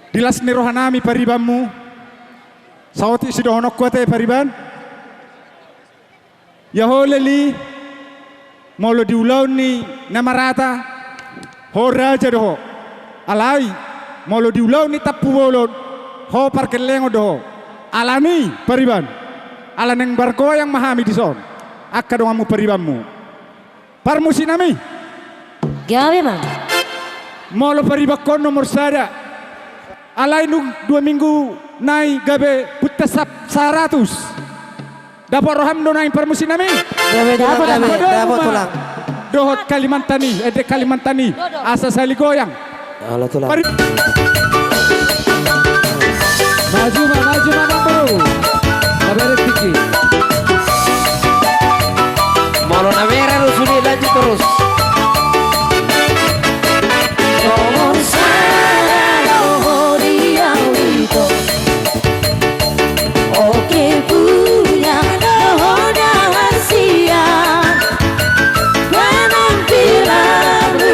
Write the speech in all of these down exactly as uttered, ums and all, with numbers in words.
Di las ni rohanami paribanmu, saotik sidohononku ate pariban. Ia ho Leli, molo di ulaon ni na marata, ho raja do ho. Alai, molo di ulaon ni tampubolon, ho pargellengon do ho. Alani pariban, ala naeng margoyang ma hami dison, angka donganmu paribanmu. Parmusiknami. Gabe ma. Molo paribanhon nomor sada. Alai nunga dua minggu nai gabe punten sap-, saratus. Dapot roham do nai parmusiknami. Gabe, tulang, dapot, gabe, dapot, tulang. Dohot Kalimantan i, ende Kalimantan i. Asa sali goyang. Olo, tulang. Mari. Maju ma, maju ma, Amang Boru. Gabe tinggi. Molo na merah lu sudah lanjut terus. Nomor sada ho di au ito. Oke punya dohonan sia. Penampilanmu,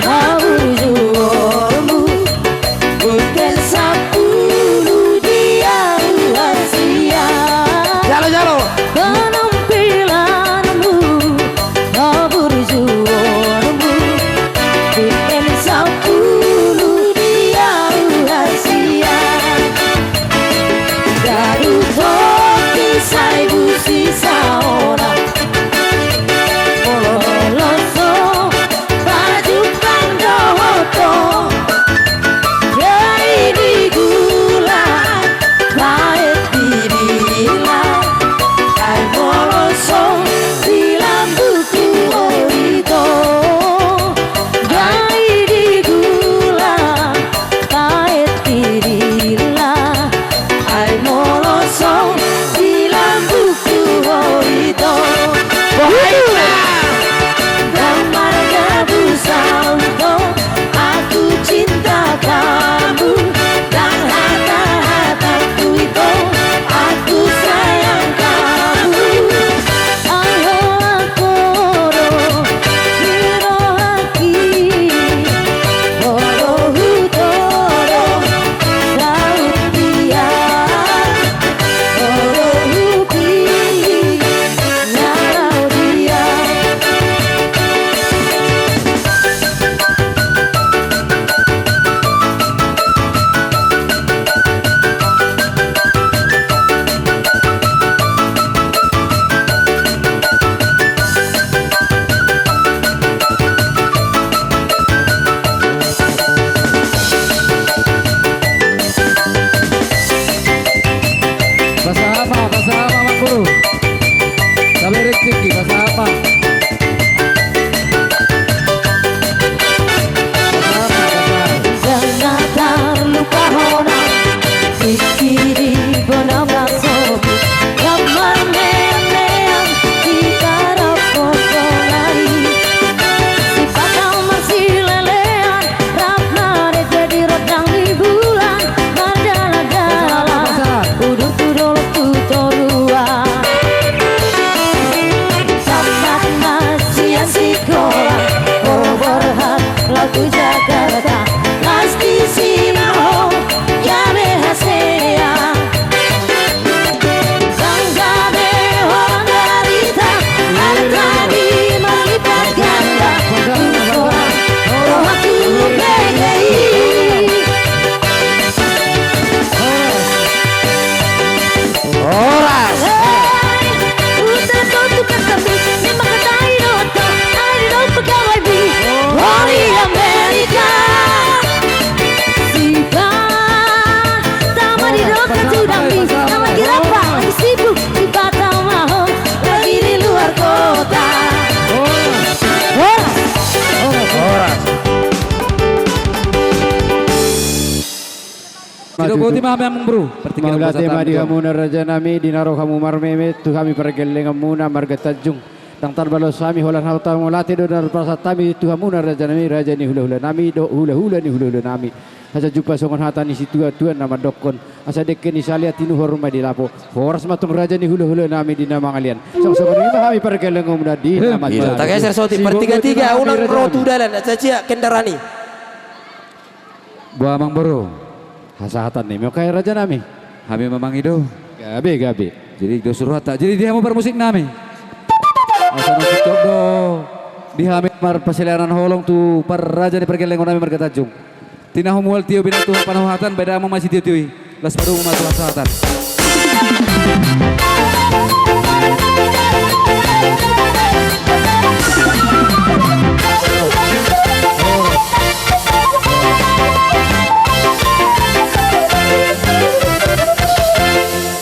haburjuonmu, punten sampulu di au sia. Jalo, jalo. Penampilanmu, haburjuonmu, punten sampulu di au sia. Garu topi sai busi saona. Molo loso pajumpang dohot ho. Gai di gula, paet di dila. Ai molo so di lambungku ho ito. Gai di gula, paet di dila. Ai molo so di lambungku ho ito. Bohaina. Ndang margabus au ito, aku cinta kamu. Ndang hata-hataku ito, aku sayang kamu. Ai holan ho do di rohangki, molo hutodo saut dia, molo hupilih na laho dia. Pasahat ma, pasahat ma, Amang Boru. Gabe tingki, pasahat ma. Pasahat ma, pasahat. Ndang tarlupa hona, singkiri bona baso, rap marmean-mean, di tarap poso nai. Sipata marsilelean, rap marende di rondang ni bulan, mardalan-dalan, udur tu dolok tu toruan. Tamat ma sian sikola, ho borhat laho tu Jakarta, las disi ma ho gabe hasea. Ndang gabe ho ndarita, harta i malipat ganda, rohaku pegei. Horas. Hei, utar kau tukang kami, memang kata idoto, ai do pegawai bi, ho di Amerika. Sipa, tama di doka tudang bi, na lagi rapa, lagi sibuk, sipa tama ho, lagi di luar kota. Horas. Horas. Sidok boti ma hami, Amang Boru. Mauliate ma di hamuna raja nami, di na ro hamu marmeme tu hami pargellenganmuna marga Tanjung. Ndang tarbalos hami holan hata mauliate do na tarpasahat hami tu hamuna raja nami, raja ni hulahula nami dohot hulahula ni hulahula nami. Asa jumpa songon hata ni situa-tua na mandokkon, asa dengke ni salean tinuhor ma di lapo. Horas ma tong raja ni hulahula nami di na mangalean. Songon i ma hami pargellenganmuna di na mangalean. Tageser saotik, partigatiga, unang ro tu dalan, asa ciak kendaraan i. Boha, Amang Boru? Hasahatan ni muse raja nami. Hami ma mangido. Gabe, gabe. Jadi do suruhata. Jadi di hamu parmusik nami. Asa na singkop do. Di hami marpasileanan holong tu parraja ni pargellengon nami marga Tanjung. Tinahu mual tio binang tu panuhatan, baen damang ma sitio-tio i. Las parumu ma tu hasahatan.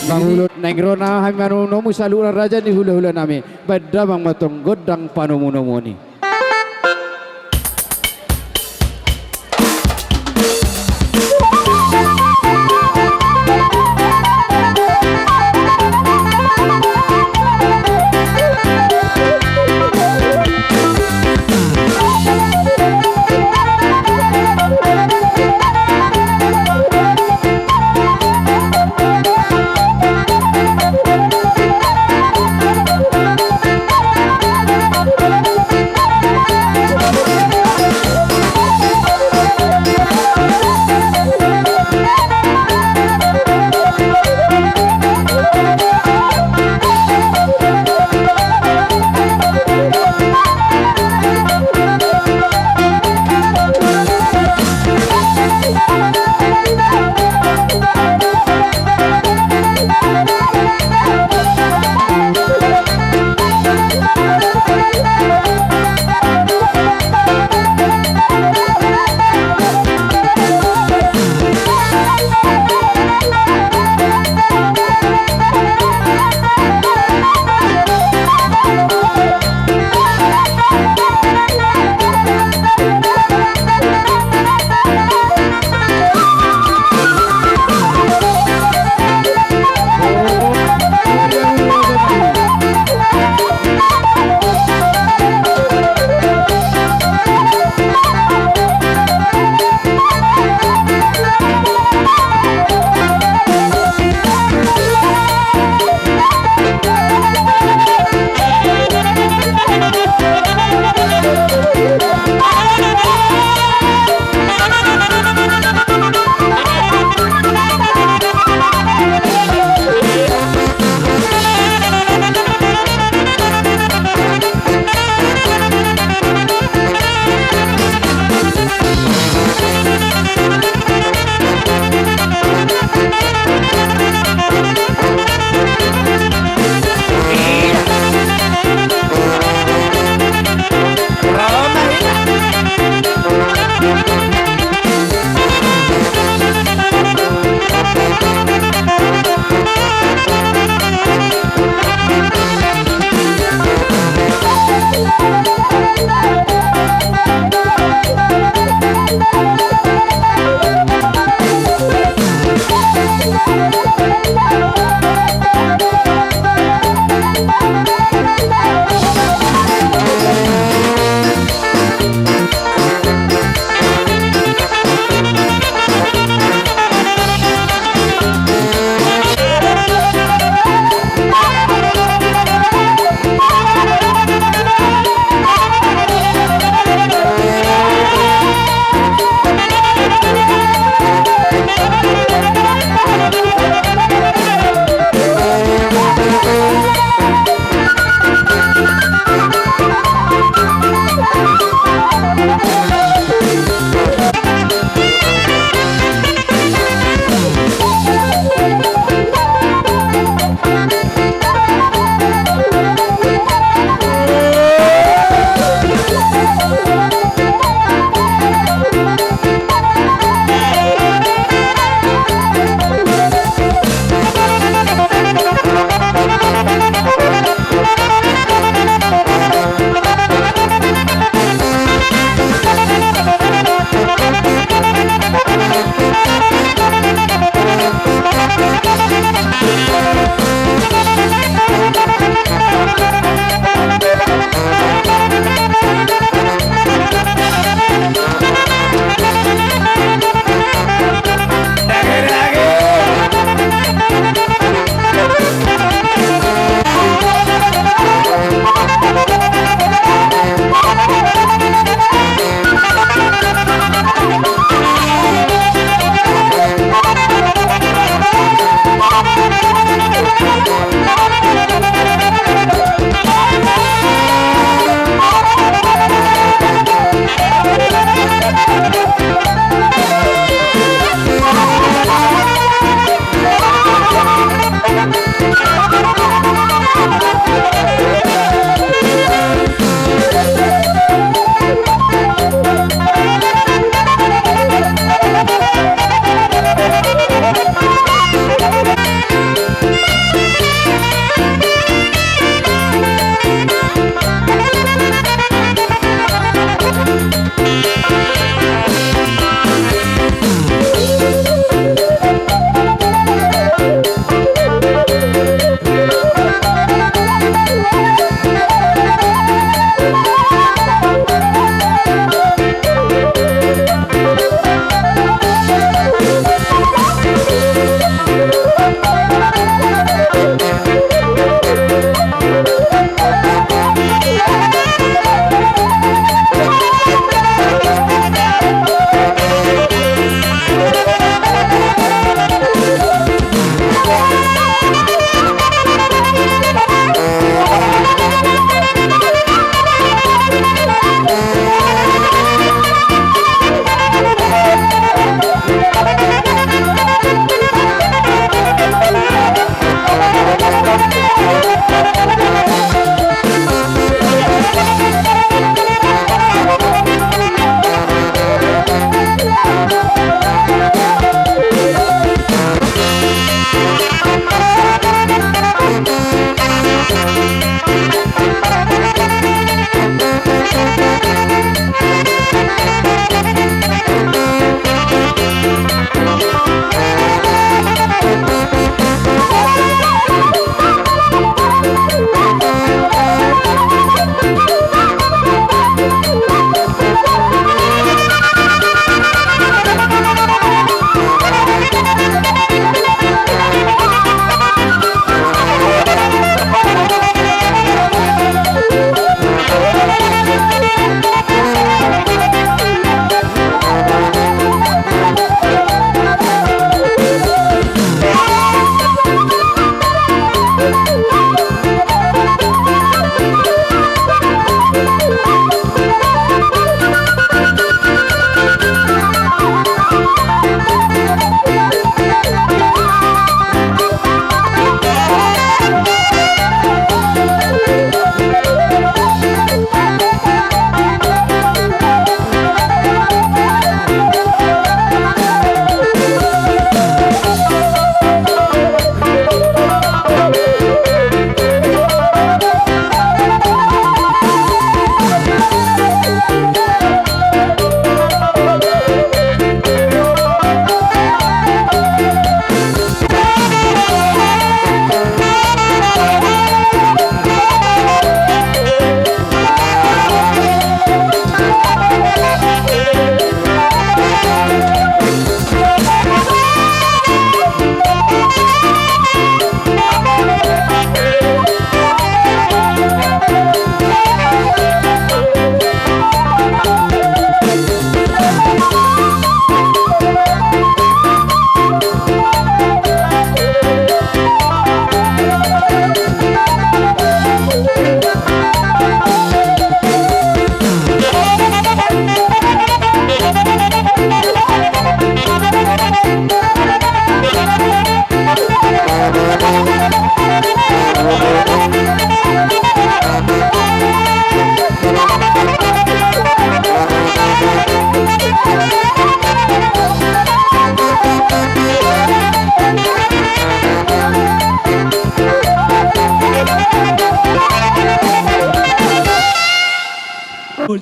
Mangulon naeng ro na hami manomu-nomu saluhutna raja ni hula-hula nami. Baen damang ma tong gondang panomu-nomuon i.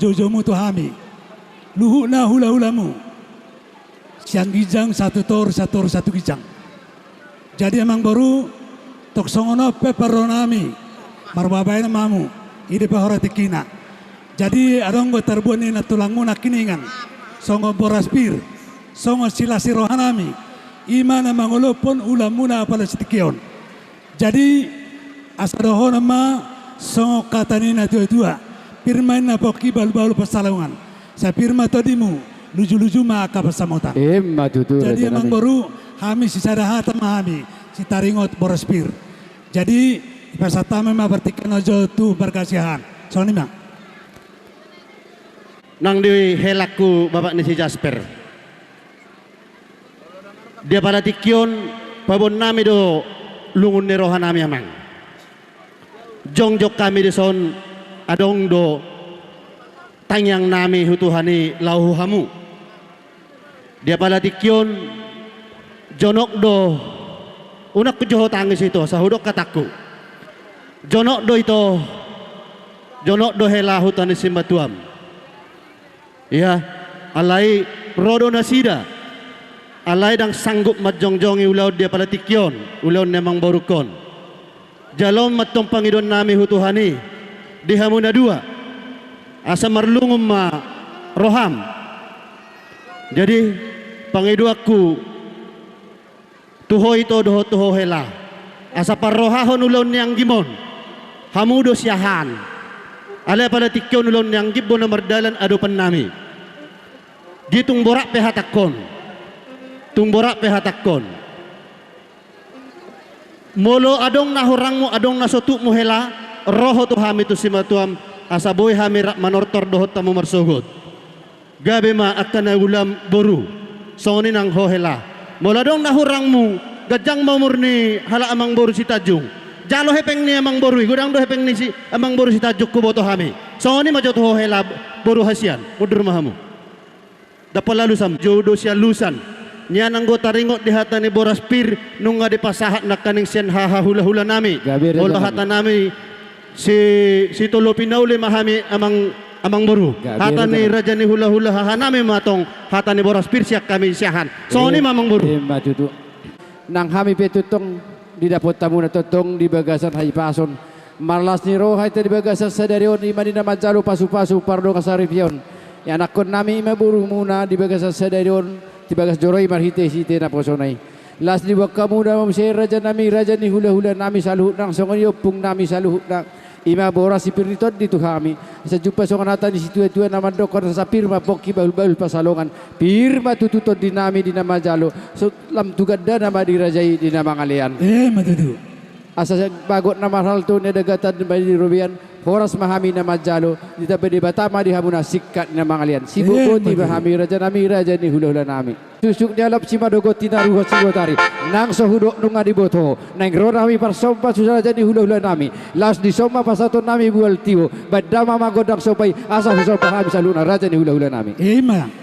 joujoumu tu hami, luhutna hulahulamu, sian ginjang satu toru, satu toru, satu ginjang. Jadi amangboru, tong songon on pe parrohanami, marbabaen ma hamu, i do pe hora tingkina. Jadi adong do tarbuan ni tulangmu nangkiningan, songon boras pir, songon silasi rohanami, i ma na mangolophon ulaonmuna apala sitingki on. Jadi asa dohonon ma songon hata ni natuatua: Pir ma inna pongki, bahulbahul pansalongan, sai pir ma tondimu, lujuluju ma angka pansamotan. Ima tutu. Jadi amangboru, hami sisada hata ma hami sitaringot boras pir. Jadi dipasahat hami ma partingkian on jo tu parasiahan. Songon i ma. Nang di helangku, bapak ni si Jasper. Di apala tingki on paboahonnami do lungun ni rohanami, amang. Jongjong hami dison, adong do tangiangnami tu Tuhan i laho tu hamu. Di apala tingki on jonok do, unang hujoho tangis ito, asa hudok hatangku. Jonok do ito, jonok do hela huta ni simatuam. Ia, alai ro do nasida, alai ndang sanggup manjongjongi ulaon di apala tingki on, ulaon ni amangborungkon. Jalo ma antong pangidoannami tu Tuhan i di hamu na dua, asa marlungun ma roham. Jadi pangidoanku tu ho ito dohot tu ho hela, asa parrohahon ulaon ni anggim on, hamu do siahaan. Alai apala tingki on ulaon ni anggim do na mardalan adopannami. Di tung borat pe hatangkon, tung borat pe hatangkon. Molo adong na hurangmu, adong na so tutmu hela, ro ho tu hami tu simatuam, asa boi hami rap manortor dohot hamu marsogot. Gabe ma angka na ulaon boru. Songon i nang ho hela. Molo adong na hurangmu, ganjang ma umur ni halak amangboru Sitanjung, jalo hepeng ni amangboru i, godang do hepeng ni si amangboru Sitanjung huboto hami. Songon i ma jo tu ho hela, boru hasian, mundur ma hamu. Dapot lalusan, jou do sialusan. Nian anggo taringot di hata ni boras pir, nunga dipasahat nangkaning sian haha hulahulanami. Gabe, rajanami. Molo hatanami si, sitolopi na uli ma hami amang, amangboru. Gabe, rajanami. Hata ni raja ni hulahula hahanami ma antong hata ni boras pir sian hami siahaan. Songon i ma, amangboru. Ima tutu. Nang hami pe tongtong didapot hamuna tongtong di bagasan hahipason, marlas ni roha hita di bagasan sadari on, i ma di na manjalo pasupasu pardongansaripeon ianakkonnami, i ma borumuna di bagasan sadari on, di bagas joro i marhitehite naposona i. Las diboan hamuna ma muse, rajanami, raja ni hulahulanami saluhutna, songon i ompungnami saluhutna. I ma boras si pir ni tondi tu hami, asa jumpa songon hata ni situatua na mandokkon, asa pir ma pongki, bahulbahul pansalongan, pir ma tutu tondinami di na manjalo, so lam tu gandana ma dirajai di na mangalean. Ima tutu. Asa bagot na marhalto, na dagatan ma di robean, horas ma hami na manjalo, ditambai Debata ma di hamuna singkat ni na mangalean. Ima tutu. Siboboti ma hami, rajanami, raja ni hulahulanami. Susuk ni alap simadogot, tinaruhon sibotari, nang so hudok nunga diboto ho, naeng ro hami parsomba tu raja ni hulahulanami, laos dison ma pasahatonnami bual tibo, baen damang ma gondang somba i, asa husomba hami saluhutna raja ni hulahulanami. Ima.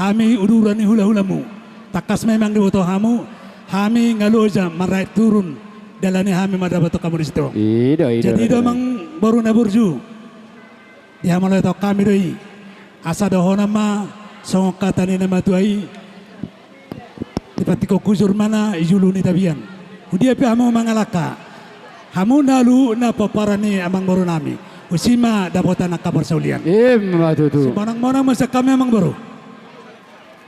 Hami uduran ni hula-hulamu. Tangkas memang diboto hamu, hami nga loja marnaek turun, dalani hami mandapothon hamu di situ. I do, i do, jadi i do, i do. Amang boru na burju. Dihamauliatehon hami do i. Asa dohonon ma songon hata ni na matua i. Dipantikhon hujur ma na di julu ni tapian. Hudia pe hamu mangalangka. Hamu na luhutna pomparan ni amang boru nami. Tusi ma dapotan angka parsaulian. Ima tutu. Simonang-monang ma sian hami amang boru.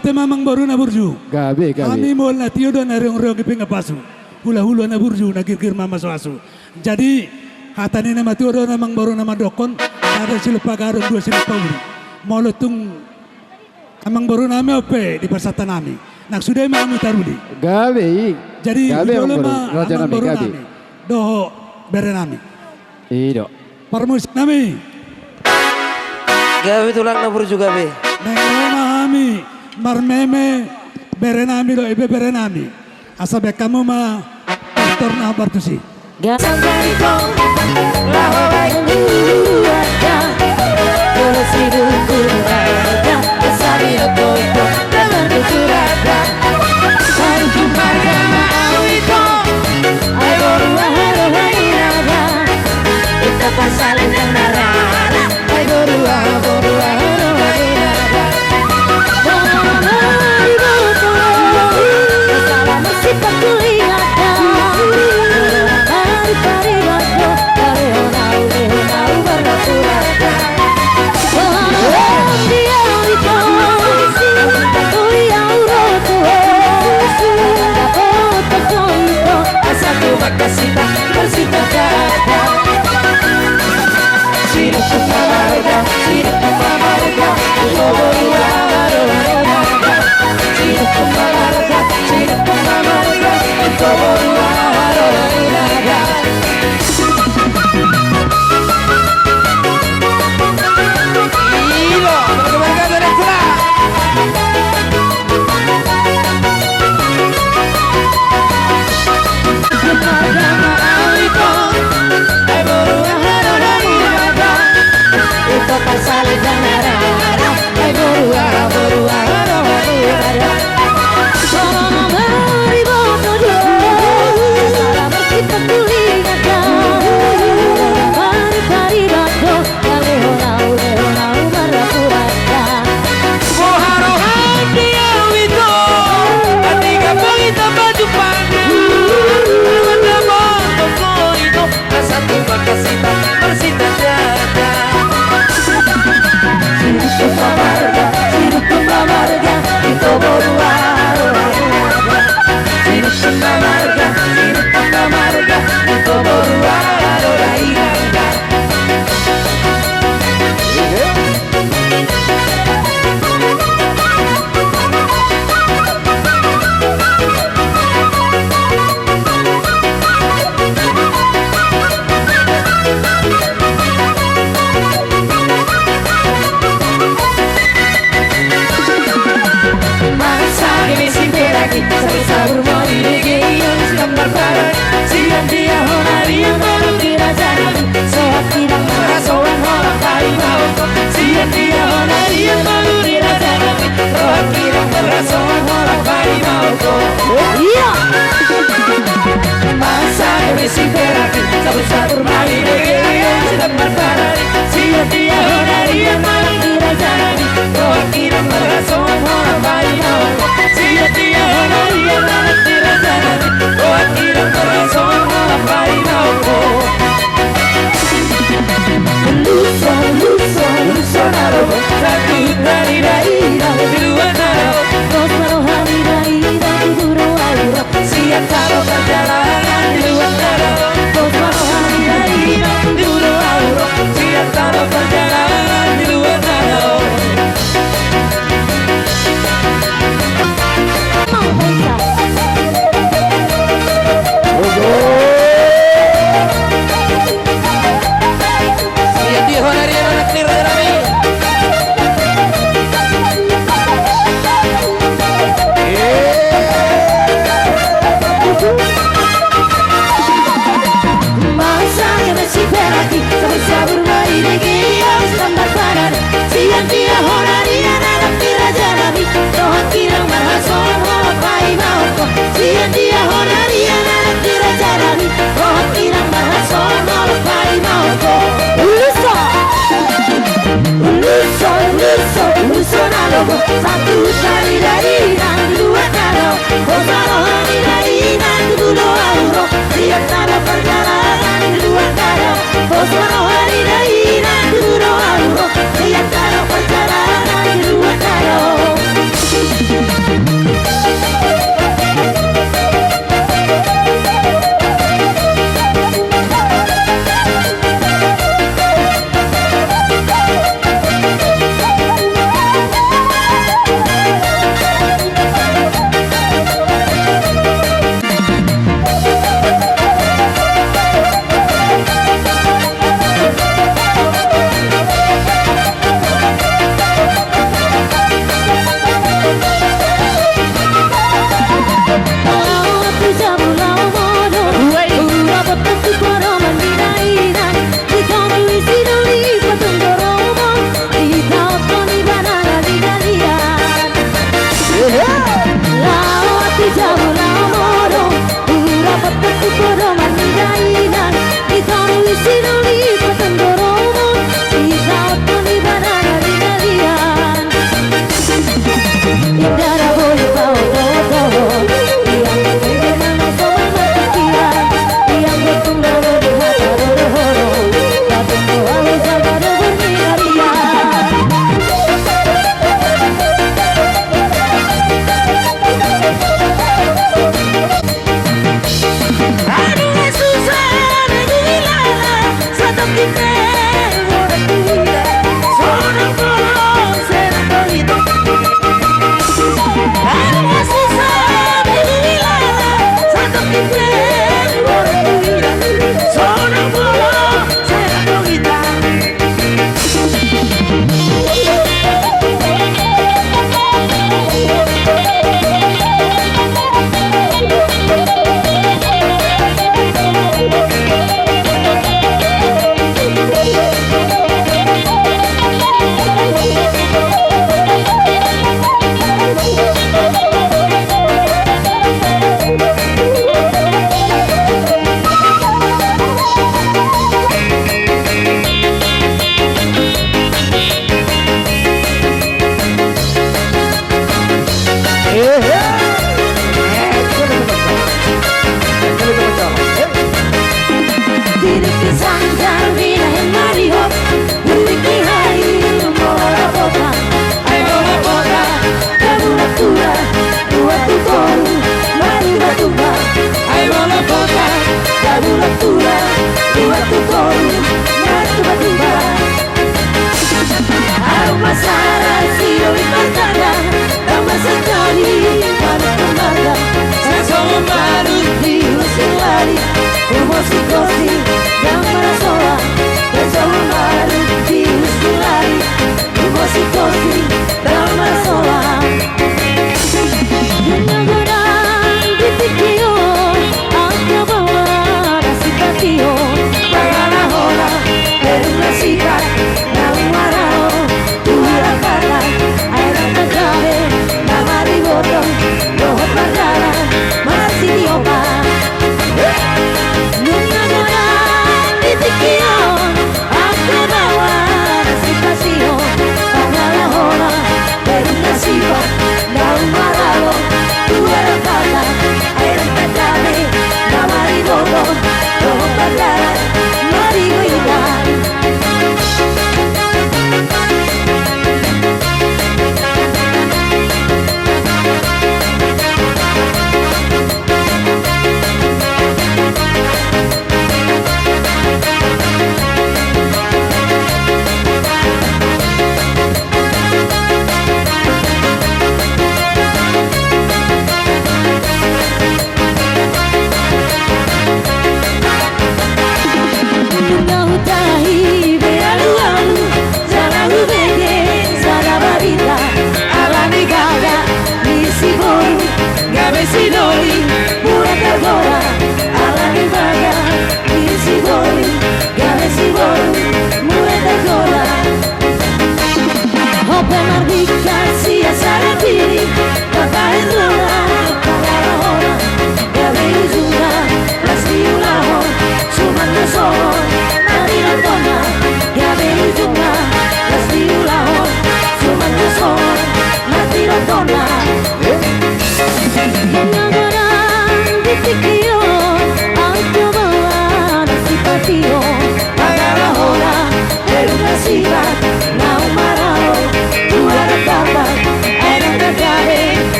Ate ma amang boru na burju. Gabe, gabe. Hami mual na tio do na riong-riong i pinggan pasu. Hula-hula na burju na girgir mamasu-asu. Jadi, hata ni na matua do na amang boru na mandokkon, sada silop pagadong dua silop pauli. Molo tung amang boru nami on pe dipasahat hami. Nang sude ma hami taruli. Gabe i. Jadi, gabe amang boru. Raja nami, gabe. Dohot bere nami. I do. Parmusik nami. Gabe tulang na burju gabe. Naeng ro ma hami marmeme bere nami dohot ibebere nami. Asa bahen hamu ma aktor na partusi. Ga- Sanggariko, laho bahen keluarga. Bolas ni buku raja, asa didokkon ito, damang tutu raja. Sanggup marga ma au ito, ai boru aha roha ni raja. Ito pasalengan na rara, ai boru aha, boru aha roha ni raja. Boru na di boto, salam si patulia. Boru na di paribato, lehon au, lehon au marnapuran.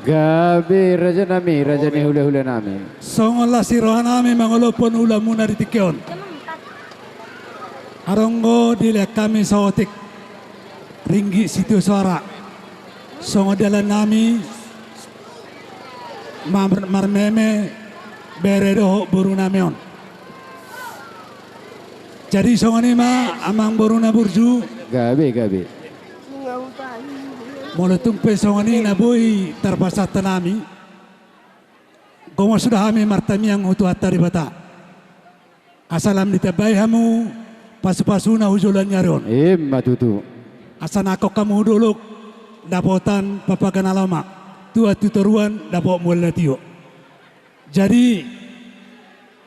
Gabe raja nami, raja ni hula-hula nami. Songon las ni roha nami mangolophon ulaonmuna di tingki on. Adong do dilehon hami saotik ringgit sitio soara. Songon dalan nami mar-, marmeme bere dohot boru nami on. Jadi songon i ma amang boru na burju. Gabe, gabe. Molo tung pe songon i na boi tarpasahat hami, gomos do hami martamiang tu Tuhanta Debata. Asa lam ditambai hamu pasu-pasuna tu joloan ni ari on. Ima tutu. Asa nangkok hamu dolok dapotan papaga na lomak, tua tu toruan dapot mual na tio. Jadi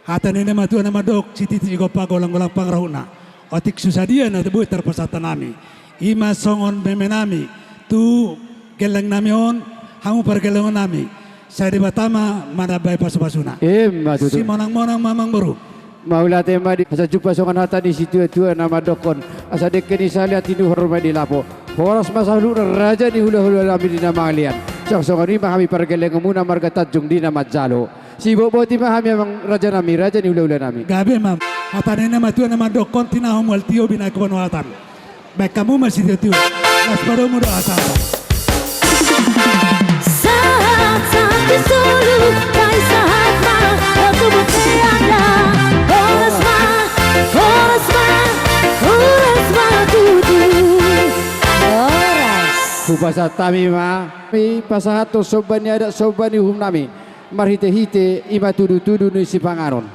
hata ni na matua na mandok, sititi sigompa, golang-golang pangarahutna. Otik so sadia na boi tarpasahat hami, ima songon meme nami tu geleng nami on, hamu pargellengon nami. Sai Debata ma manambai pasu-pasuna. Ima tutu. Simonang-monang ma amang boru. Mauliate ma di, asa jumpa songon hata ni situa-tua na mandokkon: Asa dengke ni salean tinuhor ma di lapo. Horas ma saluhutna raja ni hula-hula nami di na mangalean. Songon-songon i ma hami pargellengonmuna marga Tanjung di na manjalo. Sibotboti ma hami amang raja nami, raja ni hula-hula nami. Gabe ma. Hata ni na matua na mandokkon: Tinahu mual tio, binahen panuhatan. Baen hamu ma sitio-tio. Las padomu do asa. Sahat, sahat di solu, sai sahat ma, langsung bertiada. Horas ma, horas ma, horas ma tutu. Horas. Hupasahat hami ma, hami pasahathon somba ni adat, somba ni uhum nami. Marhite-hite ima tudu-tudu ni sipanganon.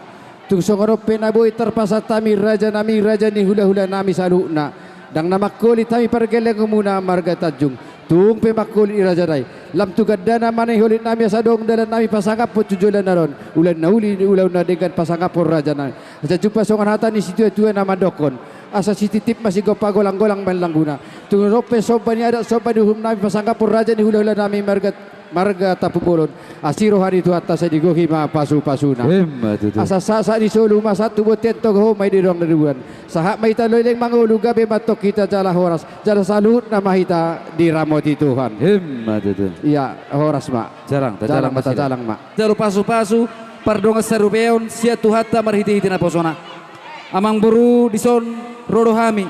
Tung songon on pe na boi tarpasahat hami raja nami, raja ni hula-hula nami saluhutna. Ndang na mangkolit hami pargellengonmuna marga Tanjung. Tung pe mangkolit i raja nai. Lam tu gandana ma na iholit nami asa adong dalan nami pasangaphon tu joloan na ro on. Ulaon na uli, ulaon na denggan pasangaphon raja nami. Asa jumpa songon hata ni situa-tua na mandokkon: Asa sititip ma sigompa, golang-golang ma langguna. Tung songon on pe somba ni adat, somba ni uhum nami pasangaphon raja ni hula-hula nami marga marga Tampubolon. Asi roha ni Tuhanta, sai digohi ma pasu-pasuna. Ima tutu. Asa sahat-sahat ni solu ma sahat tu bontean, togu ma i di dongan ni bulan. Sahat ma hita leleng mangolu, gabe ma antong hita jala horas. Jala saluhutna ma hita diramoti Tuhan. Ima tutu. Ia, horas ma. Jalang, jalang ma, jalang ma. Jalo pasu-pasu pardongan saripeon sian Tuhanta marhite-hite naposona. Amang boru, dison ro do hami.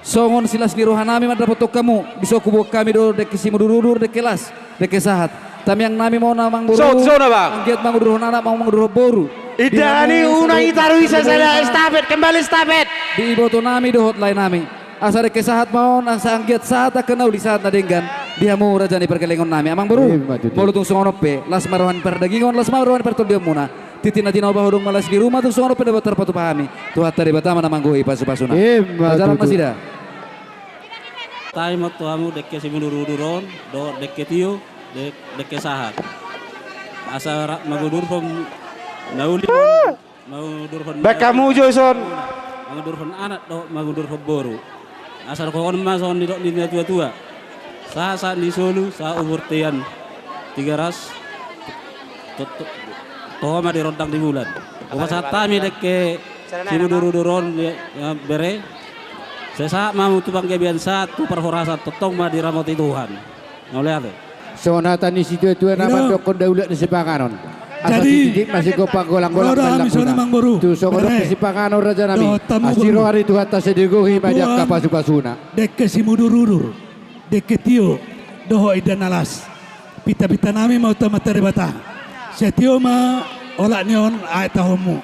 Songon silas ni roha nami mandapothon hamu, dison huboan hami do dengke simudur-udur, dengke las, dengke sahat. Tamiang nami ma on amang boru. Sot, sona, Bang. Anggiat mangudurhon anak, mangudurhon boru. Indahan i unang i taruhon sada estafet, kembali estafet. Di iboto nami dohot lae nami. Asa dengke sahat ma on, asa anggiat sahat angka na uli, sahat na denggan. Di hamu raja ni pargellengon nami. Amang boru, ima tutu. Molo tung songon on pe, las ma roha ni pardagingon, las ma roha ni partondionmuna. Tintin na tinahu bahu dung malas di ruma, tung songon on pe na boi tarpatupa hami. Tuhanta Debata ma na manggohi pasu-pasuna. Ima tutu. Tajalang nasida. Taima tu hamu dengke simudur-udur on, dohot dengke tio, de-, dengke sahat. Asa ra-, mangudurhon na uli, mangudurhon na uli. Baen hamu jo dison. Mangudurhon anak dohot mangudurhon boru. Asa dohonon ma songon nidok ni natua-tua. Sahat-sahat ni solu, sahat tu bontean Tigaras. To-, to-, toho ma di rondang ni bulan. Hupasahat hami dengke simudur-udur on, ya, bere. Sai sahat ma hamu tu panggabean, sahat tu parhorasan, tongtong ma diramoti Tuhan. Mauliate. Songon hata ni situa-tua na mandokkon: Daulat ni sipanganon, asa sititip ma sigompa, golang-golang ma langguna. Tung songon on pe sipanganon raja nami, asi roha ni Tuhanta, sai digohi ma di angka pasu-pasuna. Dengke simudur-udur, dengke tio, dohot indahan na las. Pinta-pinta nami ma tu Amanta Debata. Sai tio ma olat ni on aek tahonmu.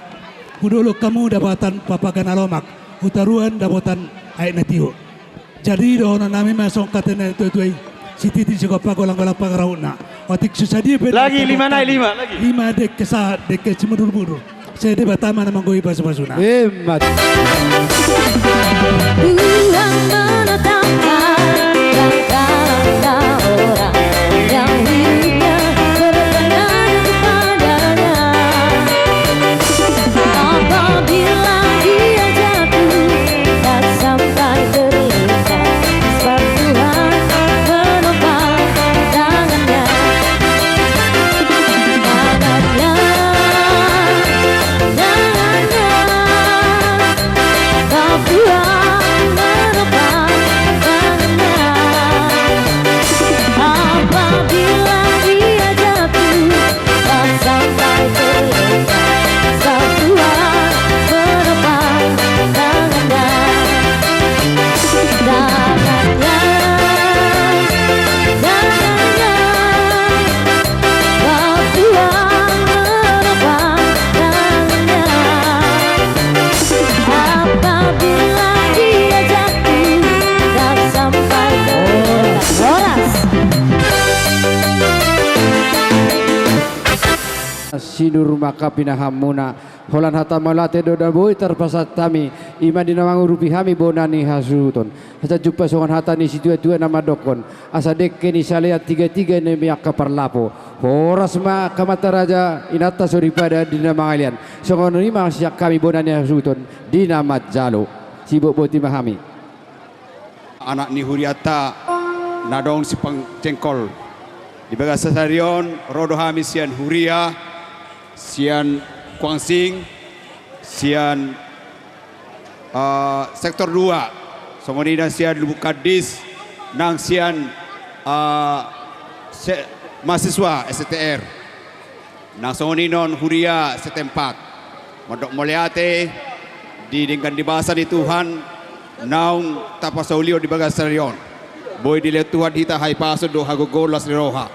Hudolok hamu dapotan papaga na lomak, hutaruan dapotan aek na tio. Jadi dohonon nami ma songon hata ni natua-tua i: Sititi sigompa, golang-golang pangarahutna. Otik so sadia pe lagi, lima nai, lima lagi. Lima dengke sahat, dengke simudur-udur. Sai Debata ma na manggohi pasu-pasuna. Ima tutu. Tuhan menetapkan langkah orang yang hidupnya berkenan kepada-Nya. Apabila dia jatuh, tak sampai terluka, sebab Tuhan menopang tangannya. Tangannya, tangannya, sebab Tuhan sinur ma angka pinahanmuna. Holan hata mauliate do na boi tarpasahat hami, i ma di na mangurupi hami bona ni hasuhuton. Asa jumpa songon hata ni situatua na mandokkon, asa dengke ni salean tigatiga ni angka parlapo. Horas ma angka amanta raja, inanta soripada di na mangalean. Songon i ma sian hami bona ni hasuhuton di na manjalo. Sibotboti ma hami. Anak ni hurianta na adong Simpang Cengkol. Di bagasan sadari on ro do hami sian huria, sian Kuangsing, sian, eh, sektor dua, songon i nang sian Lubuk Kandis, nang sian, eh, se-, mahasiswa S T R. Nang songon i non huria setempat. Mandok mauliate di denggan ni basa ni Tuhan naung tapasaulihon di bagasan sadari on. Boi dilehon Tuhan hita hahipason dohot hagogoon las ni roha.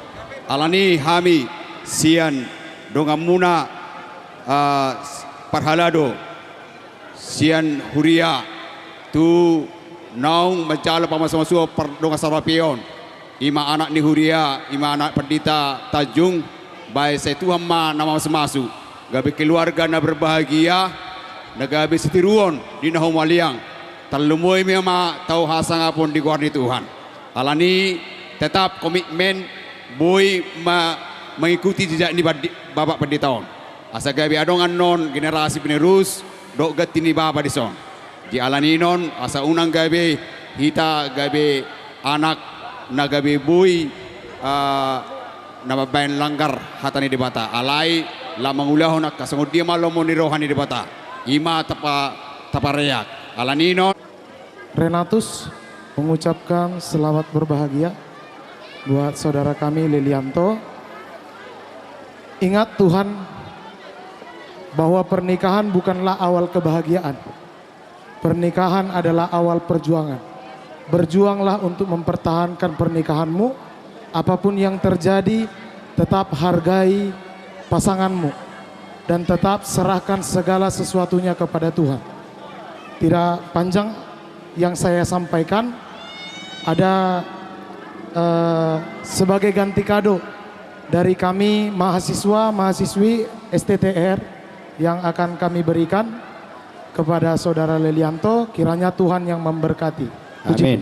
Alani hami sian donganmuna, ah, parhalado sian huria tu naung manjalo pamasumasuon pardongan sarapeon. I ma anak ni huria, i ma anak Pandita Tanjung, baen sai Tuhan ma na mamasumasu. Gabe keluarga na berbahagia, na gabe sitiruon di na humaliang. Tarlumobi ma tau hasangapon di goar ni Tuhan. Alani tetap komitmen boi ma-, mengikuti jejak ni pandi-, Bapak Pandita on. Asa gabe adong annon generasi penerus dohot ganti ni bapa dison. Di alani non, asa unang gabe hita gabe anak na gabe boi, ah, na mambaen langgar hata ni Debata. Alai lam mangulahon angka songon dia ma lomo ni roha ni Debata. I ma tapa-, tapareak. Alani non. Renatus mengucapkan selamat berbahagia buat saudara kami Lelianto. Ingat Tuhan bahwa pernikahan bukanlah awal kebahagiaan. Pernikahan adalah awal perjuangan. Berjuanglah untuk mempertahankan pernikahanmu. Apapun yang terjadi, tetap hargai pasanganmu dan tetap serahkan segala sesuatunya kepada Tuhan. Tidak panjang yang saya sampaikan, ada, eh, sebagai ganti kado dari kami mahasiswa, mahasiswi S T T R yang akan kami berikan kepada Saudara Lelianto, kiranya Tuhan yang memberkati. Puji Tuhan. Amin.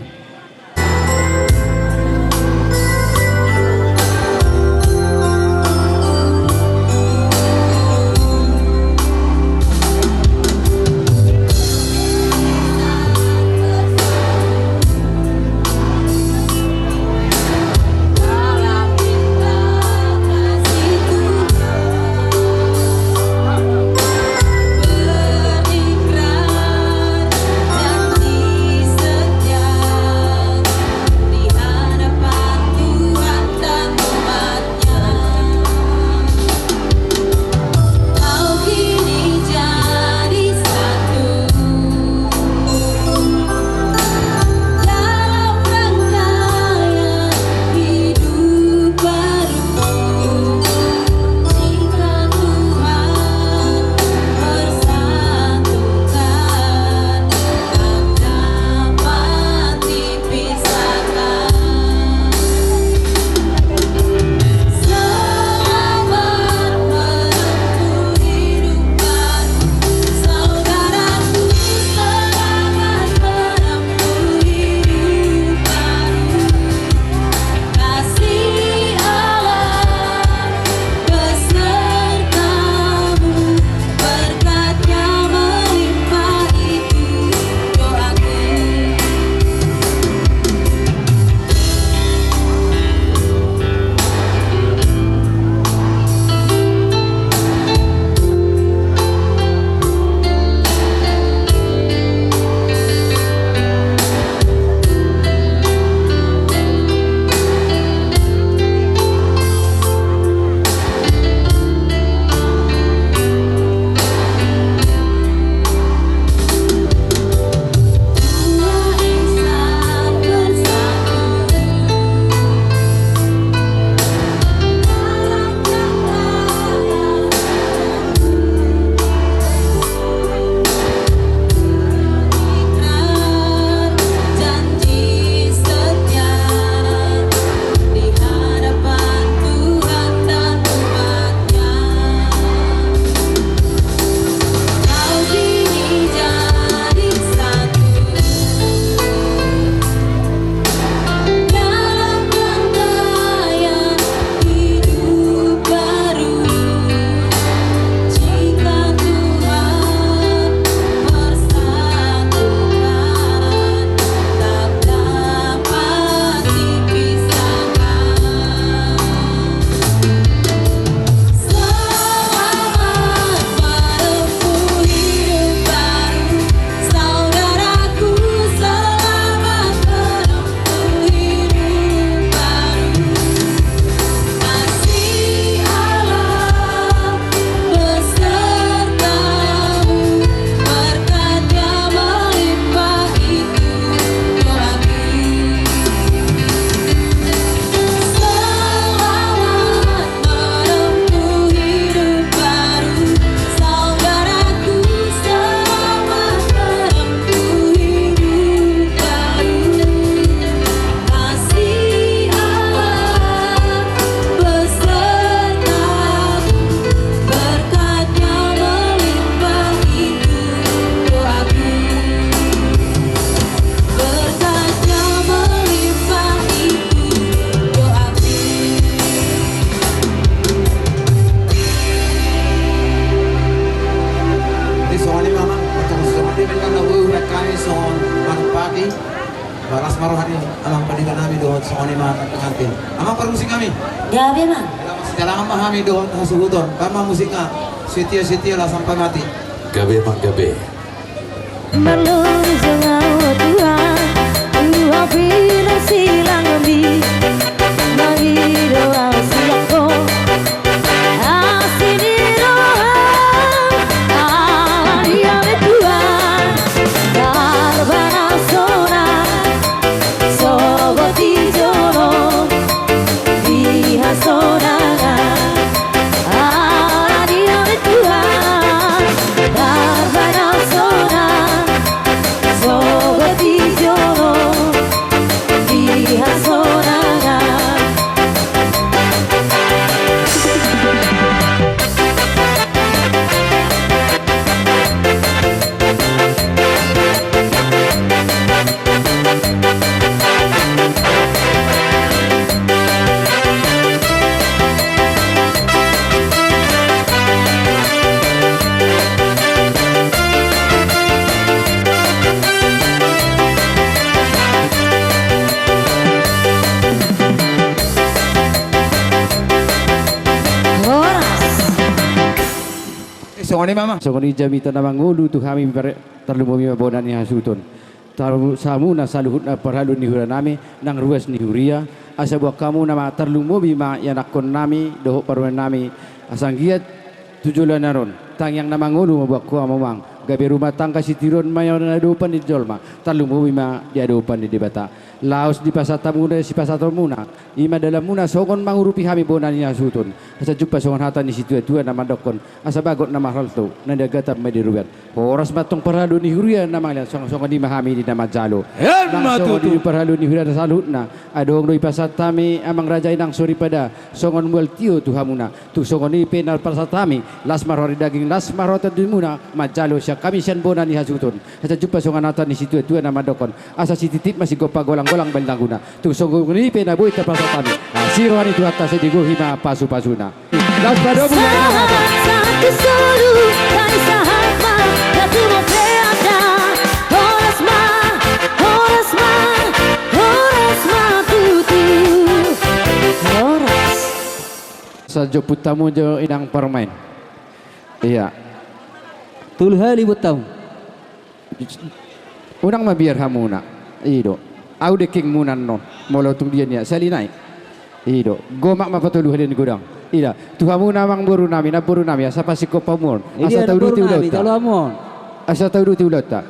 Marroha ni amang pandita nami dohot songon i ma pengantin. Amang parmusik nami. Gabe ma. Sidalangan ma hami dohot hasuhuton. Baen ma musikna. Setia-setia lah sampai mati. Gabe ma gabe. Marlunjung ahu Tuhan, Tuhan pinarsilang mi. Mangido ahu sian Ho. Asi ni roham, ala ni ahu Tuhan, tarbana sonang, sogot di jolo, di hasonangan. Ala ni ahu Tuhan, tarbana sonang, sogot di jolo, di hasonangan. Horas. Eh, songon i ma amang. Songon i jamita na mangolu tu hami, tarlumobi ma bona ni hasuhuton. Taru-, hamuna saluhutna parhalado ni huria nami, nang ruas ni huria, asa boan hamuna ma tarlumobi ma ianakhon nami dohot parumaen nami, asa anggiat tu joloan on tangiang na mangolu ma boan hamu amang, gabe rumah tangga sitiruon ma i na adopan ni jolma, tarlumobi ma di adopan ni Debata. Laos dipasahat hamuna sipasahatonmuna, i ma dalanmuna songon mangurupi hami bona ni hasuhuton, asa jumpang songon hata ni situatua na mandokkon, asa bagot na marhalto, na niagatan ma di robean. Horas ma antong parhalado ni huria na mangalean, songon, songon i ma hami di na manjalo. Emma tutu. Nang songon i parhalado ni huria na saluhutna, adong do dipasahat hami amang raja i nang soripada, songon mual tio tu hamuna. Tung songon i pe na dipasahat hami, las ma roha ni daging, las ma roha ni tondimuna, manjalo sian hami sian bona ni hasuhuton. Asa jumpang songon hata ni situatua na mandokkon, asa sititi ma sigompa, golang-golang ma balintanguna. Tung songon i pe na boi dipasahat hami, asi roha ni Tuhanta, sai digohi ma pasu-pasuna. Las ma domu. Sahat, sahat tu solu, nang sahat ma, na tumompe anda. Horas ma, horas ma, horas ma tutu. Horas. Sai jomput hamu jo inang parumaen. Ia. Tolu hali buat hamu. Unang mabiar hamuna. I do. Ahu dengkengmuna annon. Molo tung dia nian sali nai. I do. Gomak ma patolu hali ni godang. Ida. Tu hamuna amangboru nami, namboru nami, asa pasingkop hamu on. Asa tauduti ulaonta. Asa tauduti ulaonta.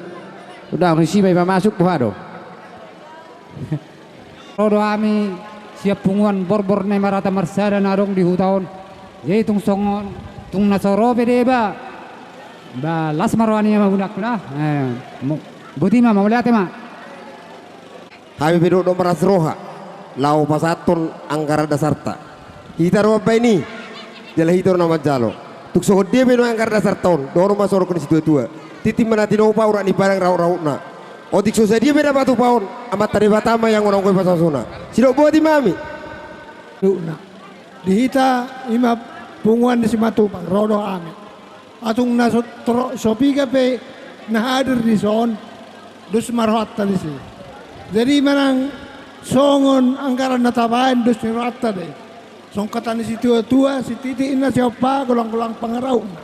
Unang, disi ma ipamasuk, boha do? Ro do hami sian punguan Borbor na i marata marsada na adong di huta on. Jadi tung songon, tung na so ro pe deba, ba las ma roha ni amangboru nangkin. Eh, mo-, boti ma, mauliate ma. Hami pe dohot do marlas roha laho pasahathon anggaran dasarta. Hita do mambaen i, jala hita do na manjalo. Tung songon dia pe nuaeng anggaran dasarta on, dohonon ma songon na nidok ni situatua: Tintin ma na tinopa, urat ni padang rahut-rahutna. Otik so sadia pe na patupa on, Amanta Debata ma i anggo na manggoi pasu-pasuna. Sidok boti ma hami. Di hita i ma punguan ni Simatupang, ro do hami. Atung na so, tro-, so piga pe na hadir dison, dos ma rohanta disi. Jadi manang songon anggaran na tabaen, dos ni rohanta do i. Songon hata ni situatua, sititi ninna sihompa, golang-golang pangarahutna.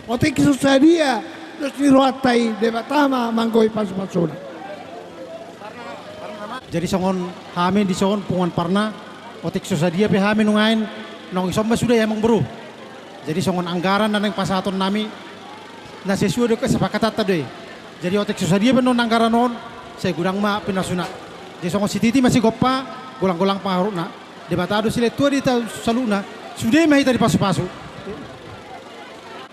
Otik so sadia, dos ni rohanta i, Debata ma manggoi pasu-pasuna. Jadi songon hami dison punguan Parna, otik so sadia pe hami nuaeng, naung dison ma sude i amangboru. Jadi songon anggaran na naeng pasahaton nami, na sesuai dohot kesepakatanta do i. Jadi otik so sadia pe annon anggaran on, sai godang ma pinasuna. Jadi songon sititi ma sigompa, golang-golang pangarahutna. Debata do silehon tua di hita saluhutna, sude ma hita dipasu-pasu.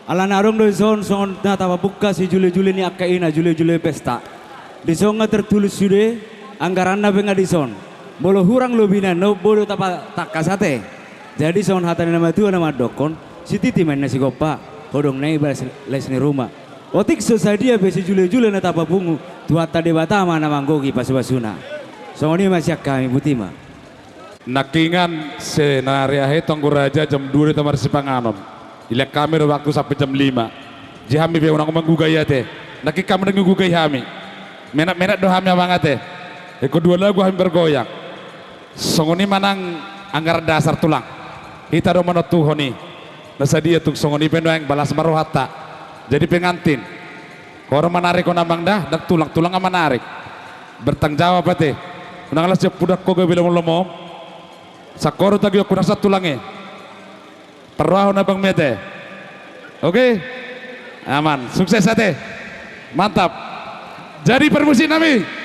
Alana adong do dison songon na tapamungka sijule-jule ni angka ina, jule-jule pesta. Dison nga tertulis sude anggaranna pe nga dison. Molo hurang lobina annon boi do tapa-, tangkas ate. Jadi songon hata ni na matua na mandokkon, sititi ma ninna sigompa, hodong na i ba les, les ni ruma. Otik so sadia pe sijule-jule na tapapungu, Tuhanta Debata ma na manggohi pasu-pasuna. Songon i ma sian hami, boti ma. Nangkiningan, senari ahe tu anggo raja jam dua do hita marsipanganon. Dilehon hami do waktu sampe jam lima. Jadi hami pe unang manggugai ate. Nangkin hamu ndang diugugai hami. Menak-menak do hami amang ate. Ingkon dua lagu hami bergoyang. Songon i ma nang anggaran dasar tulang. Hita do manontuhon i. Na sadia tung songon i pe nuaeng, balas ma rohanta. Jadi pengantin. Ho do manarik on amang da, ndang tulang, tulang nga manarik. Bertanggung jawab ate. Unang las siap pudak ho gabe lomo-lomo. Sangkoru tagi oku nasa tulang i. Parrohahon abang mete. Oke. Aman. Sukses ate. Mantap. Jadi parmusik nami.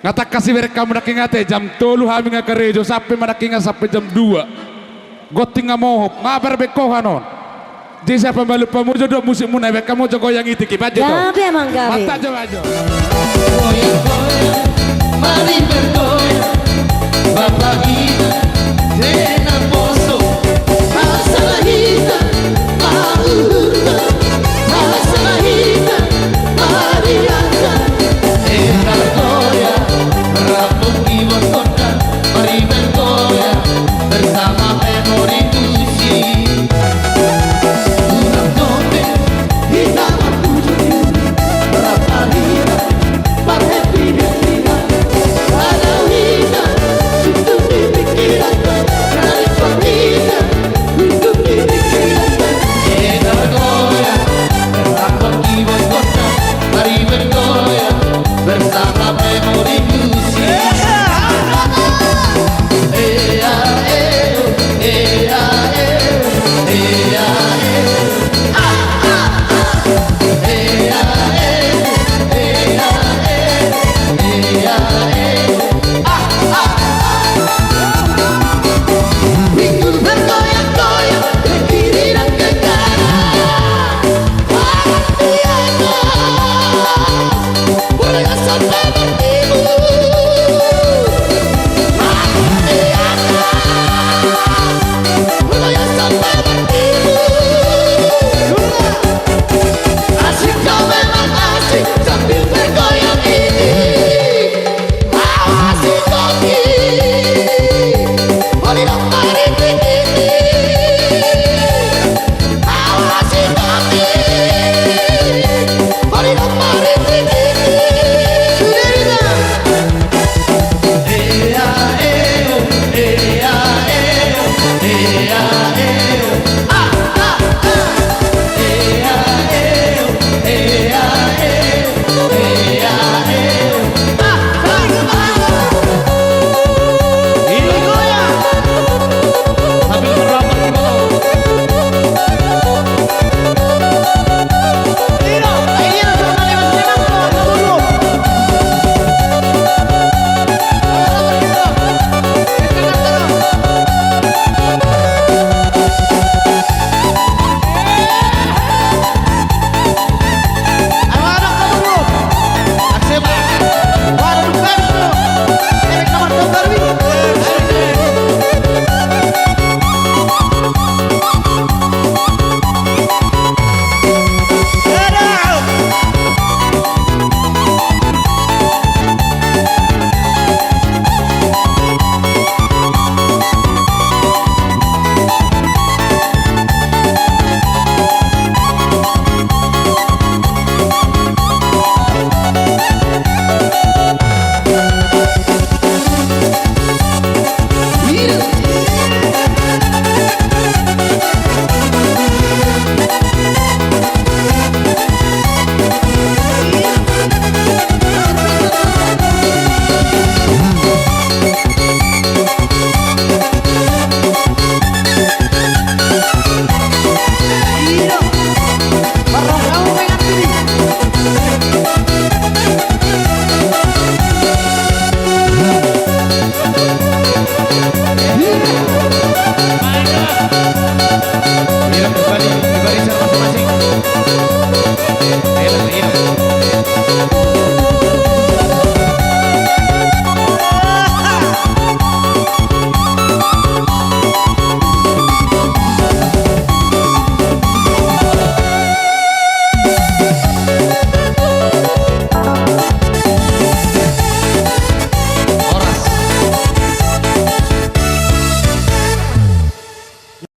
Nga tangkas ibereng hamu nangkin ate, jam tolu hami nga karejo sampe ma nangkin nga sampe jam dua. Gonting nga mohop, nga parbengkohan on. Jadi siapa malum pamujo do musik muna, ibereng hamu jo goyang i tingki, pajo to. Gabe amang gabe. Mantap jo, pajo. Goyang, goyang, mari bergoyang. Bapak Ibu, enak poso. Masalah hita, maulurna. Masalah hita, mari angkat. Enak goyang, rambut iwon kota. Mari bergoyang, bersama Memori Musik. Ulang tahun, hita marpujo, berapa hita, marhappy-happy.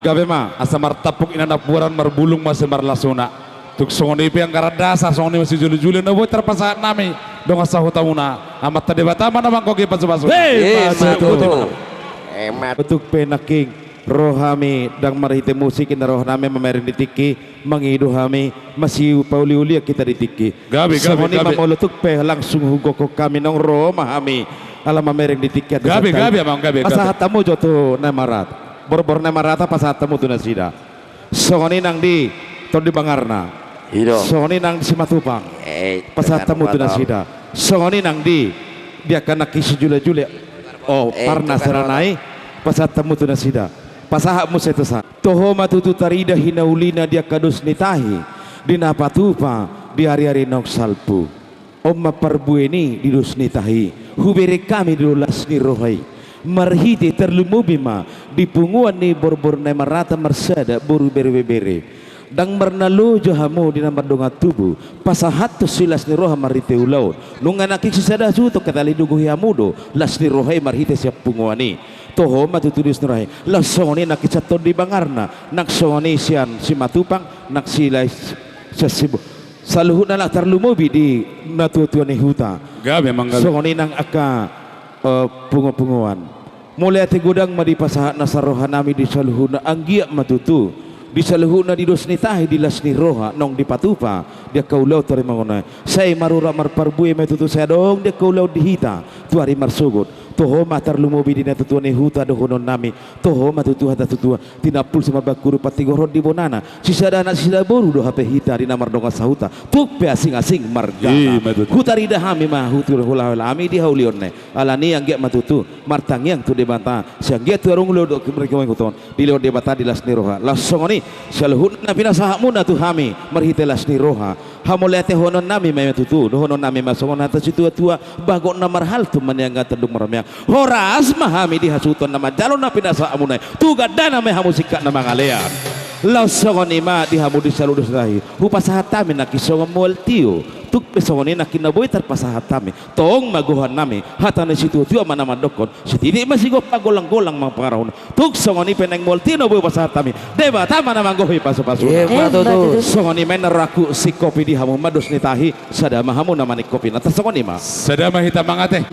Gabe ma, asa martampuk inganan buaran, marbulung ma simarlasuna. Tung songon i pe anggaran dasar, songon i ma sijolo-jolo na boi tarpasahat nami dongan sahutamuna. Amanta Debata ma na manggohi pasu-pasu. Emma tutu. Emma tutu. Tung pe nangkin ro hami ndang marhite musik, inna roha nami mamereng di tingki, mangido hami, masipauli-ulian hita di tingki. Gabe, gabe, gabe. Songon i ma molo tung pe langsung hugokhon hami, naung ro ma hami ala mamereng di tingki. Gabe, gabe, amang, gabe, gabe. Pasahat hamu jo tu Namarata. Borbor Namarata, pasahat hamu tu nasida. Songon i nang di Tondi Bangarna. Songon i nang di Simatupang. Pasahat hamu tu nasida. Songon i nang di, di angka nangkin sijula-jula. O, Parna Saranai. Pasahat hamu tu nasida. Pasahat muse tu sa. Toho ma tutu tarida hinaulina di angka dos ni tahi, di na patupa di ari-ari naung salpu. On ma parbue ni di dos ni tahi, hubereng hami do las ni roha i. Marhite tarlumobi ma di punguan ni borbor Namarata marsada boru berbebere. Ndang marnaloja hamu di na mardongan tubu, pasahathon silas ni roha marhite ulaon. Nunga nangkin sisada hasuhuton, hata na digohi hamu do las ni roha i marhite sian punguan i. Toho ma tutu dos ni roha i. Laos songon i nangkin sian Tondi Bangarna, nang songon i sian Simatupang, nang silas sian Sibu. Saluhutna na tarlumobi di natua-tua ni huta. Gabe, amang, gabe. Songon i nang angka, eh, punguan-punguan. Mauliate godang ma dipasahat nasa roha nami di saluhutna, anggiat ma tutu di saluhutna di dos ni tahi, di las ni roha naung dipatupa di angka ulaon tu ari mangona i. Sai marurat marparbue ma tutu, sai adong di angka ulaon di hita tu ari marsogot. Toho ma tarlumobi di natua-tua ni huta dohonon nami. Toho ma tutu hata tutua. Tinampul simanjangkudu, pantigor on di bonana. Sisada anak sisada boru do hape hita di na mardongan sahuta. Tung pe asing-asing margata. Hutarida hami ma, huhulahula hami di haulion na i. Alani i anggiat ma tutu martangiang tu Debata. Sai anggiat tu arung ulaon dohot marhite marhite ulaon, dilehon Debata di las ni roha. Laos songon i saluhutna na pinasahatmuna tu hami marhite las ni roha. Hamauliatehonon nami ma i ma tutu, dohonon nami ma songon hata situa-tua, bagot na marhalto ma nian, angka tandung marmeang. Horas ma hami di hasuhuton na manjalo na pinasahatmuna i, tu gandana ma i hamu singkat na mangalean. Laos songon i ma di hamu di saluhut dos ni tahi, hupasahat hami nangkin songon mual tio. Tung pe songon i nangkin na boi tarpasahat hami. Tong ma gohan nami, hata ni situa-tua ma na mandokkon, sititik ma sigompa, golang-golang ma pangarahutna. Tung songon i pe naeng mual tio na boi hupasahat hami, Debata ma na manggohi pasu-pasu. Emma tutu. Songon i ma inna rohangku, singkopi di hamu ma dos ni tahi, sada ma hamu na maningkopi, na tarsongon i ma. Sada ma hita mangate.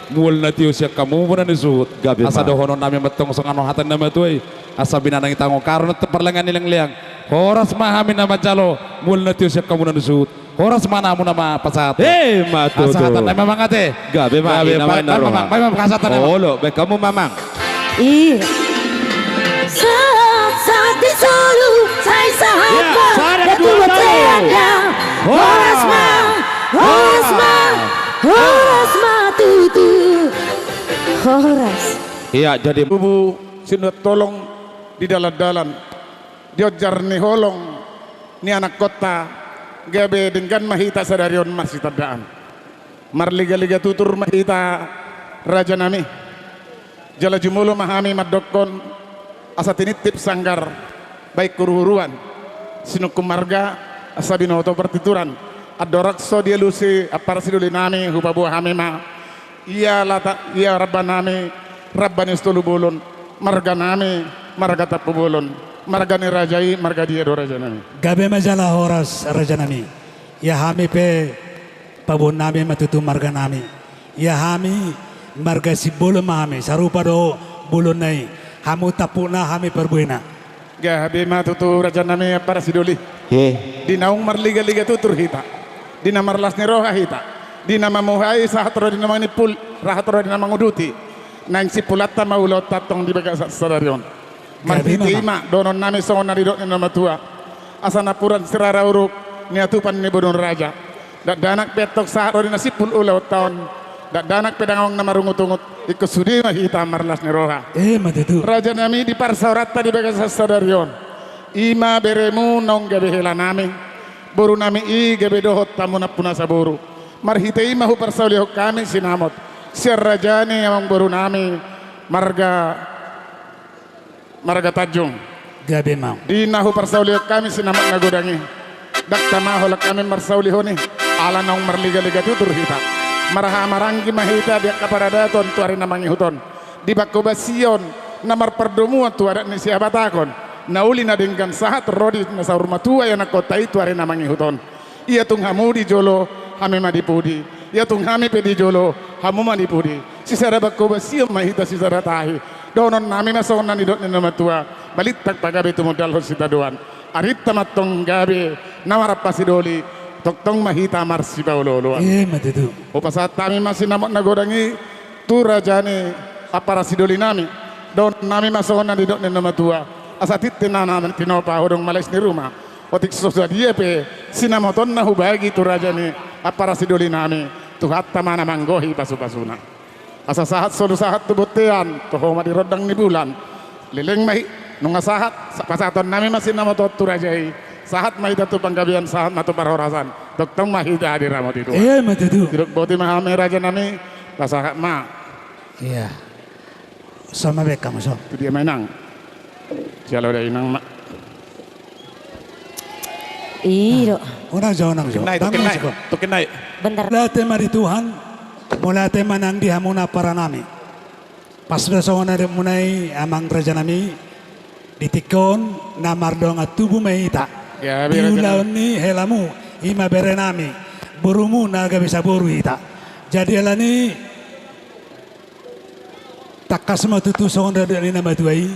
Mual na tio sian hamu bona ni suhut. Gabe ma. Asa dohonon nami ma tong songon hata ni na matua i. Asa binanang i tangon, karon tu parlangean ni leang-leang. Horas ma hami na manjalo mual na tio sian hamu na ni suhut. Horas ma hamu na mapasahat. Emma tutu. Asa hata nami ma mangate. Gabe ma, gabe ma, inna ma, inna roha. Baen ma pasahat nami. Olo, baen hamu ma, amang. Iya. Sahat-sahat di solu, sai sahat ma. Sada, dua, tolu. Horas ma, horas ma, horas ma tutu. Horas. Iya, jadi tubu sinuan tolong di dalan-dalan. Di onjar ni holong ni anakkonta, gabe denggan ma hita sadari on marsitandaan. Marliga-liga tutur ma hita, raja nami. Jala jumolo ma hami mandokkon asa tinitip sanggar, baen huru-huruan, sinungkun marga, asa binoto partituran. Andorang so dialusi ampara sidoli nami, hupaboa hami ma. Ia lata, ia ramba nami, ramba ni Sitolu Bolon, marga nami, marga Tampubolon, marga ni raja i, marga dia do, raja nami? Gabe ma jala horas, raja nami. Ia hami pe, paboaon nami ma tutu marga nami. Ia hami, marga Simbolon ma hami, sarupa do bolonna i. Hamu tampukna, hami parbuena. Gabe ma tutu, raja nami, ampara sidoli. He. Di naung marliga-liga tutur hita, di na marlas ni roha hita, di na mamuhai sahat ro di na mangimpuli, sahat ro di na manguduti, naeng simpulanta ma ulaonta tong di bagasan sadari on. Gabe ma. Marhite i ma dohonon nami songon na nidok ni na matua. Asa napuran sirara uruk, niatupan ni boru ni raja. Dakdanak pe antong sahat ro di na simpul ulaonta on. Dakdanak pe dang adong na marungut-ungut, ingkon sude ma hita marlas ni roha. Emma tutu. Raja nami, di parsaoranta di bagasan sadari on, i ma beremu naung gabe hela nami, boru nami i gabe dohot hamu nampunasa boru. Marhite i ma huparsaulihon hami sinamot sian raja ni amangboru nami, marga Marga Tanjung. Gabe ma. Di na huparsaulihon hami sinamot na godang i, dang tama holan hami marsaulihon i, ala naung marliga-liga tutur hita. Marhaha maranggi ma hita di angka paradaton tu ari na mangihut on, di panghobasion na marpardomuan tu adat ni sihabatahon. Na uli na denggan sahat ro di na saur matua ianakhonta i tu ari na mangihut on. Ia tung hamu di jolo, hami ma di pudi. Ia tung hami pe di jolo, hamu ma di pudi. Sisada bangko basian ma hita sisada tahi. Dohononnami ma songon na nidok ni na matua. Balintang pagabe tumundalhon sitadoan. Arinta ma antong gabe na marhampasidoli. Tongtong ma hita marsipaolooloan. Ima tutu. Hupasahat hami ma sinamot na godang i tu raja ni ampara sidolinami. Dohononnami ma songon na nidok ni na matua. Asa tintin na tinopa, hodong ma lais ni ruma. Otik so sadia pe sinamot on na hubagi tu raja ni ampara sidolinami, Tuhanta ma na manggohi pasupasuna. Asa sahat solu sahat tu bontean, toho ma di rondang ni bulan. Leleng ma i, nunga sahat, sa-, pasahatonnami ma sinamot on tu raja i. Sahat ma hita tu panggabean, sahat ma tu parhorasan. Tongtong ma hita diramoti Tuhan. Ima tutu. Sidok boti ma hami rajanami, pasahat ma. Ia. Sama beka muso. Tu dia ma inang. Jalo da inang ma. I do. Unang jo, unang jo. Tukinai, tukinai. Bentar. Mauliate ma di Tuhan. Mauliate ma nang di hamuna amparanami. Pas do songon na nidokmuna i amang rajanami. Di tingki on na mardongan tubu ma hita. Di ulaon ni helamu, ima berenami. Borumu na gabe saboru hita. Jadi alani Tangkas ma tutu songon na nidok ni na matua i,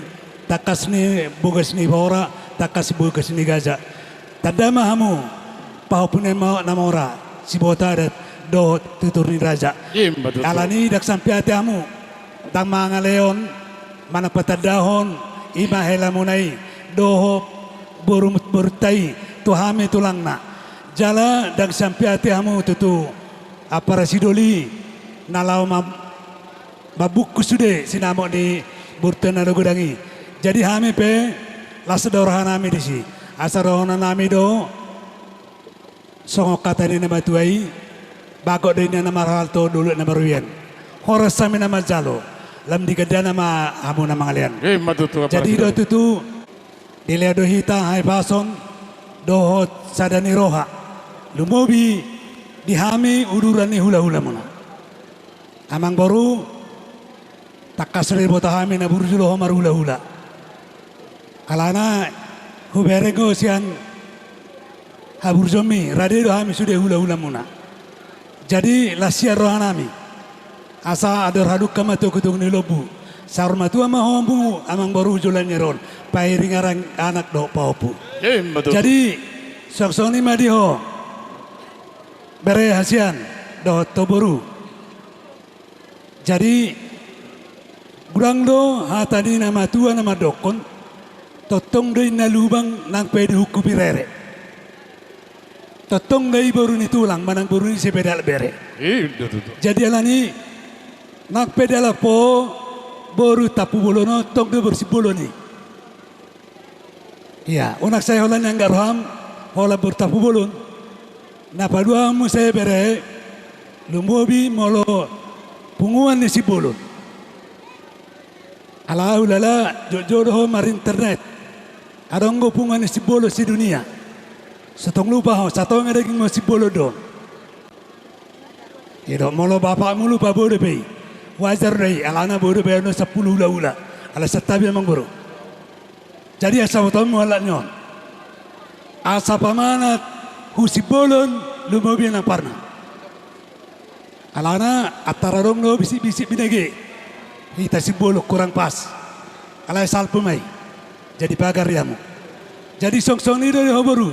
tangkas ni bogas ni pora, tangkas bogas ni gaja. Tanda ma hamu pahompu ni ma-, na mora, siboto adat dohot tutur ni raja. Ima tutu. Alani ndang sampe ate hamu, ndang mangalehon, manang patandahon, ima helamuna i, dohot boru-, borunta i, tu hami tulangna. Jala ndang sampe ate hamu tutu, ampara sidoli, na laho ma- Mambungkus sude sinamot ni borunta na godang i. Jadi hami pe las do rohanami disi. Asa rohanami do songon hata ni na matua i, bagot do inna na marhalto, dolok na maruian. Horas hami na manjalo, lam di gandana ma hamu na mangalean. Ima tutu. Jadi do tutu, dilehon do hita hahipason dohot sada ni roha. Lumobi di hami uduran ni hulahulamuna. Amangboru, tangkas do diboto hami na burju do ho marhulahula. Alana hubereng ho sian haburjuonmi, rade do hami sude hulahulamuna. Jadi las sian rohanami. Asa andor hadungka ma togutogu ni lombu. Saur matua ma ho amangboru joloan ni ari on. Pairing anak dohot pahompu. Ima tutu. Jadi songon i ma di ho. Bere hasian dohot ho boru. Jadi, godang do hata ni na matua na mandokkon, tongtong do inna lubang nang pe dihungkupi rere. Tongtong do i boru ni tulang, manang boru ni sipedal bere. Ima tutu. Jadi alani, nang pe dialap ho, boru Tampubolon on, tong do boru Simbolon i. Ia, unang sai holan ni angga roham, holan boru Tampubolon. Na paduahon muse bere, lumobi molo punguan ni Simbolon. Ala hulala, jotjot do ho marinternet. Adong do punguan ni Simbolon sedunia. So tong lupa ho, satonga daging ma Simbolon do. Ido molo bapakmu lupa bodo pe i. Wajar do i, alana bodo pe annon sampulu hulahula. Ala santabi amangboru. Jadi asa botoonmu halak ni on. Asa pamanat hu Simbolon lumobi nang Parna. Alana antara adong do bisik-bisik binege. Hita Simbolon kurang pas. Alai salpu ma i. Jadi pagar i hamu. Jadi songsong i do di ho boru.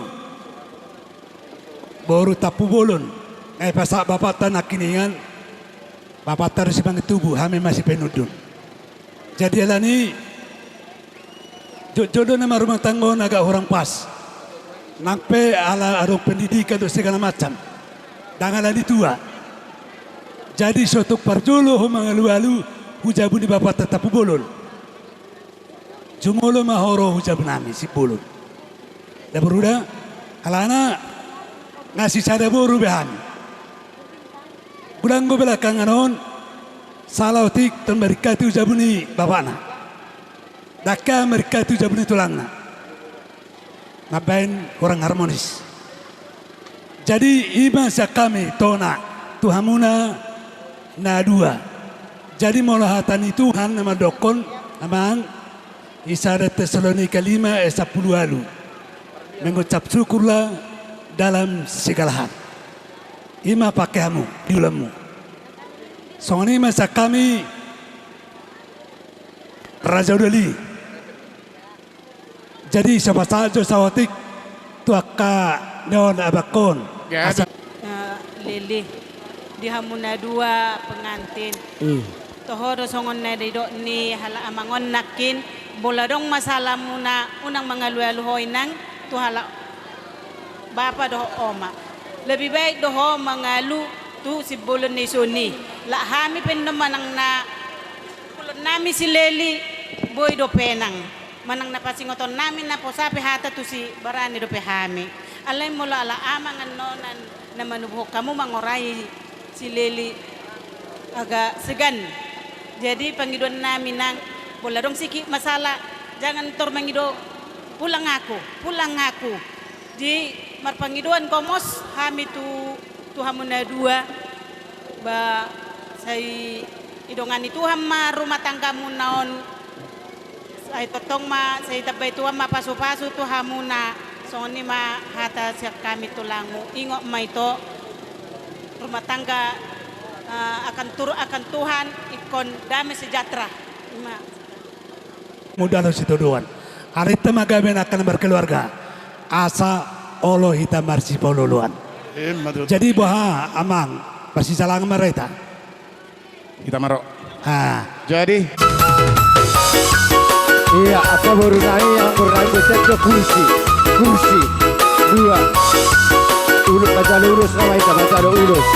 Boru Tampubolon, na dipasahat bapakta nangkiningan, bapakta do Simanjuntubu, hami ma Sipanundun. Jadi alani, jotjot do na marumah tangga on agak hurang pas. Nang pe ala adong pendidikan dohot segala macam. Ndang alani tua. Jadi so tung parjolo ho mangalualu hu jabu ni bapakta Tampubolon. Jumolo ma ho ro hu jabunami Simbolon. Da boru da, alana na sisada boru be hami. Godang do belakangan on, sala otik tong maringkati hu jabu ni bapakna. Dangka maringkati hu jabu ni tulangna. Mambaen kurang harmonis. Jadi ima sian hami tona tu hamuna na dua. Jadi molo hata ni Tuhan na mandokkon, amang, Di sada Tesalonika lima ayat sampulu ualu. Mengucap syukurlah dalam segala hal. I ma pake hamu di ulaonmu. Songon i ma sian hami Raja Udali. Jadi so pasahat jo saotik tu angka na on abangkon. Asa. Eh, Lili, di hamu na dua pengantin. Hmm. Toho do songon na didok ni halak amang on nangkin, molo adong masalahmuna unang mangalualu ho inang tu halak bapa dohot oma. Lebih baik do ho mangalu tu simbolon ni son i. Lak hami pe annon manang na pulon nami si Leli boi dope nang. Manang na pasingoton nami na posa pe hata tu si barani dope hami. Alai molo ala amang annonan na manubuhon hamu mangorai si Leli agak segan. Jadi pangidoan nami nang, molo adong sikit masalah, jangan tor mangido, pulang aku, pulang aku. Jadi marpangidoan gomos hami tu, tu hamu na dua, ba sai idongani Tuhan ma rumah tanggamuna on. Sai tongtong ma, sai tambai Tuhan ma pasupasu tu hamuna. Songon i ma hata sian hami tulangmu. Ingot ma ito, rumah tangga, eh, akan turut akan Tuhan, ingkon damai sejahtera. I ma. Muda lo sitodoan. Arinta ma gabe angka na markeluarga. Asa olo hita marsipaolooloan. Emma tutu. Jadi boha amang, marsijalangan ma ra hita. Hita ma ro. Ah. Jadi. Iya, angka boru nami, angka boru nami, boset do kursi. Kursi. Dua. Ulos, baca ulos, nama hita baca ulos.